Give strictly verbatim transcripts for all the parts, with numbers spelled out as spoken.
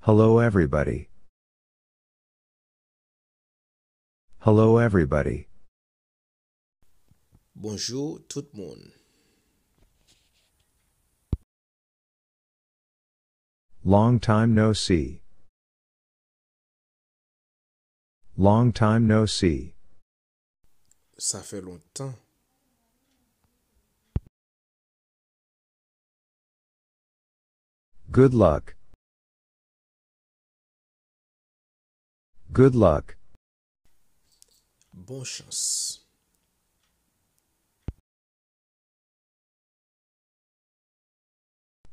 Hello, everybody. Hello, everybody. Bonjou tout moun. Long time no see. Long time no see. Sa fè lontan. Good luck. Good luck. Bon chans.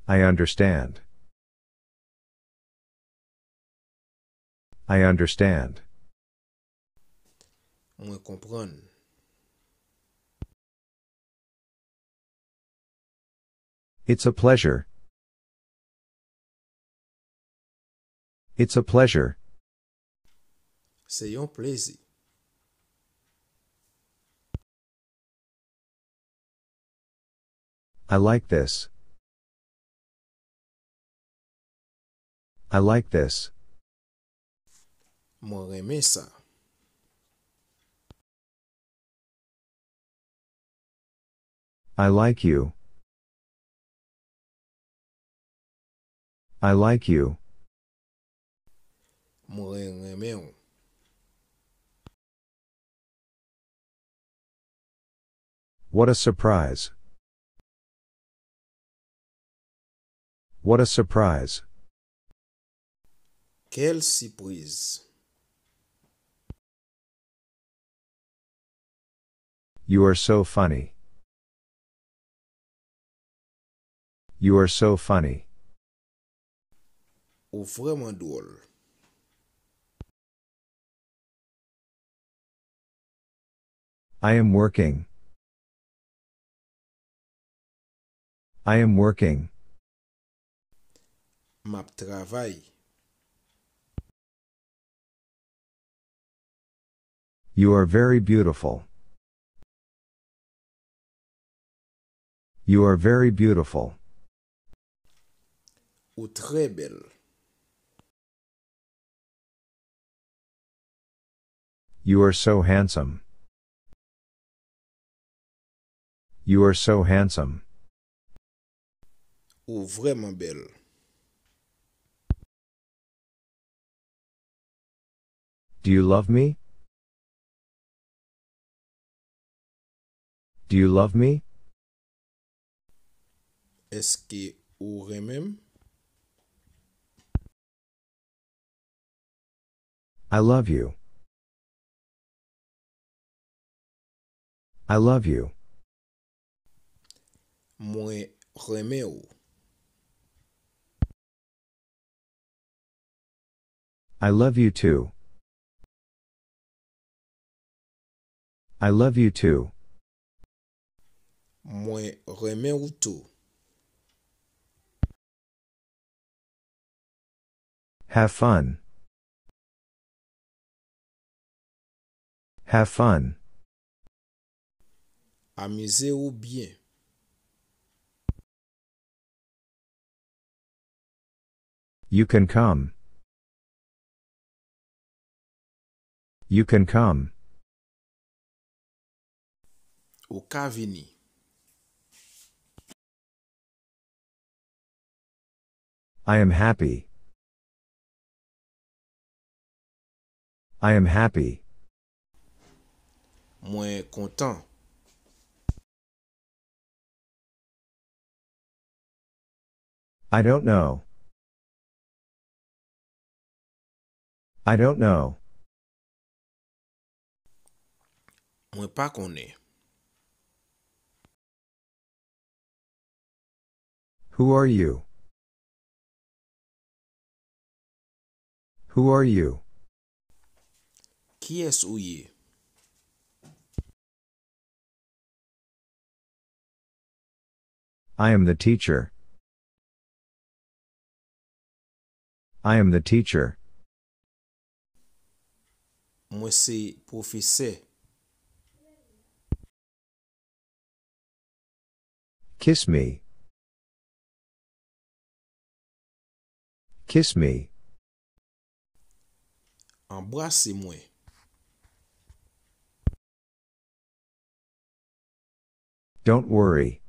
I understand. I understand. Mwen konprann. It's a pleasure. It's a pleasure. Se yon plezi. I like this. I like this. Mwen renmen sa. I like you. I like you. Mwen renmen w. What a surprise. What a surprise. Quelle surprise. You are so funny. You are so funny. Ou vrèman dwòl. I am working. I am working. M ap travay. You are very beautiful. You are very beautiful. Ou trè bèl. You are so handsome. You are so handsome. Ou vrèman bèl. Do you love me? Do you love me? Èske ou renmen m? I love you. I love you. Mwen renmen w. I love you too. I love you too. Mwen renmen w tou. Have fun. Have fun. Amize w byen. You can come. You can come. Ou ka vini. I am happy. I am happy. Mwen kontan. I don't know. I don't know. Mwen pa konnen. Who are you? Who are you? Kiyès ou ye? I am the teacher. I am the teacher. Mwen se pwofesè. Kiss me. Kiss me. anbrase mwen. Don't worry.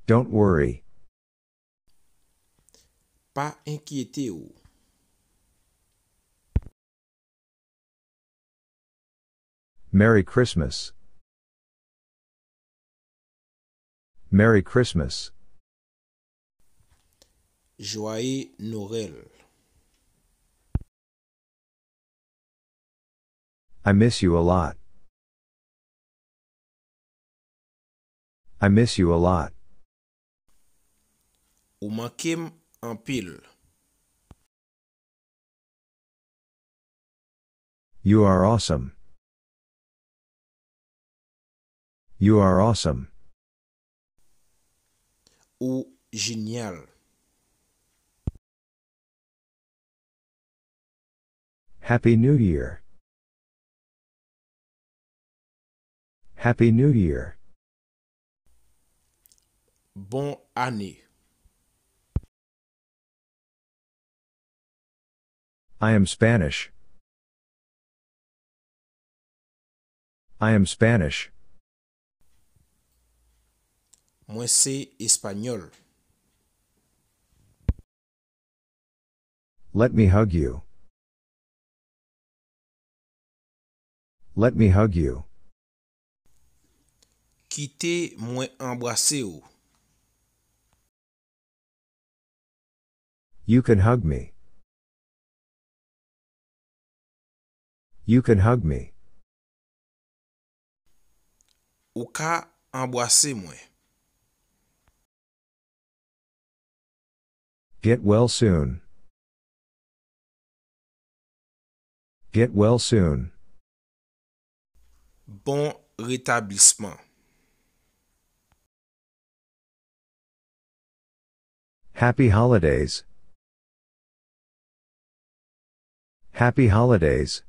Don't worry. Pa enkyete w. Merry Christmas. Merry Christmas. Jwaye Norèl. I miss you a lot. I miss you a lot. Ou manke m anpil. You are awesome. You are awesome. Ou jenyal. Happy New Year. Happy New Year. Bon ane. I am Spanish. I am Spanish. Mwen se Espanyòl. Let me hug you. Let me hug you. Kite mwen anbrase w. You can hug me. You can hug me. Ou ka anbrase mwen. Get well soon. Get well soon. Bon retablisman. Happy holidays. Happy holidays.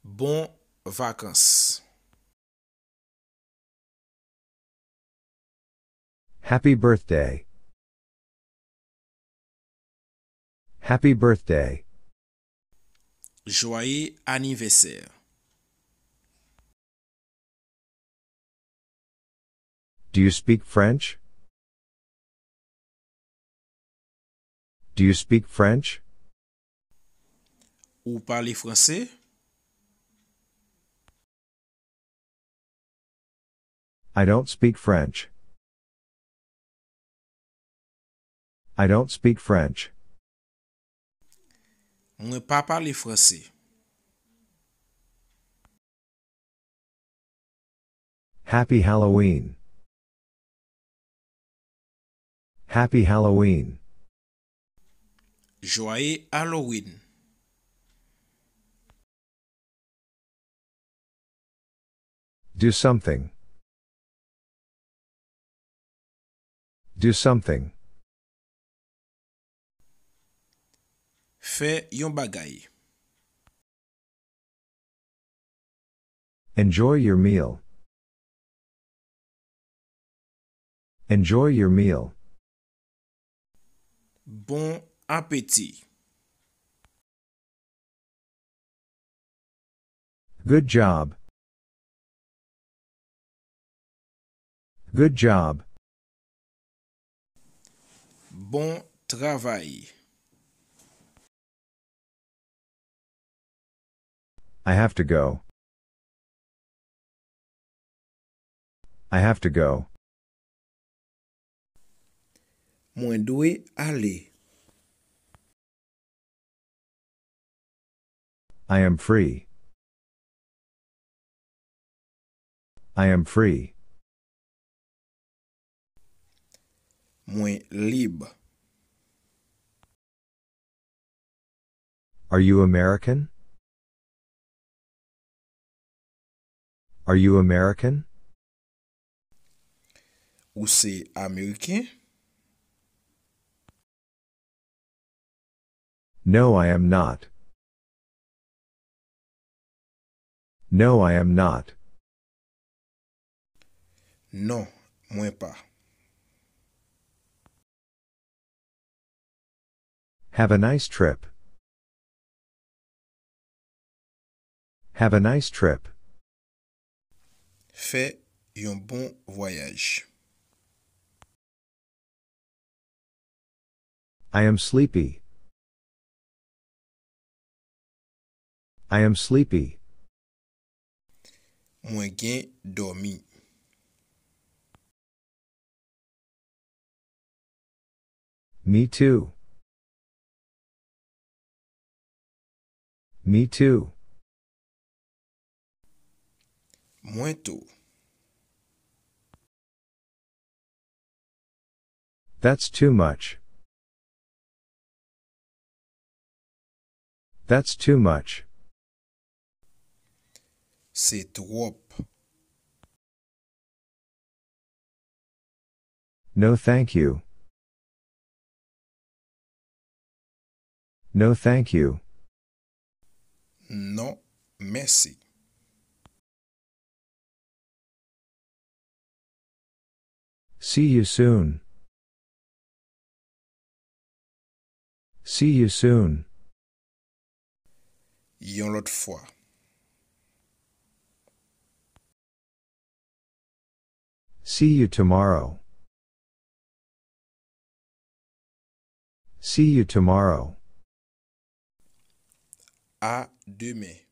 Bon vakans. Happy birthday. Happy birthday. Jwaye anivèsè. Do you speak French? Do you speak French? Ou pale franse? I don't speak French. I don't speak French. Mwen pa pale franse. Happy Halloween. Happy Halloween. Jwaye Halloween. Do something. Do something. Fè yon bagay. Enjoy your meal. Enjoy your meal. Bon apeti. Good job. Good job. Bon travay. I have to go. I have to go. Mwen dwe ale. I am free. I am free. Mwen lib. Are you American? Are you American? Ou se Ameriken? No, I am not. No, I am not. Non, mwen pa. Have a nice trip. Have a nice trip. Fè yon bon vwayaj. I am sleepy. I am sleepy. Mwen gen dòmi. Me too. Me too. Mwen tou. That's too much. That's too much. Se twòp. No, thank you. No, thank you. Non, mèsi. See you soon. See you soon. Yon lòt fwa. See you tomorrow. See you tomorrow. A demen.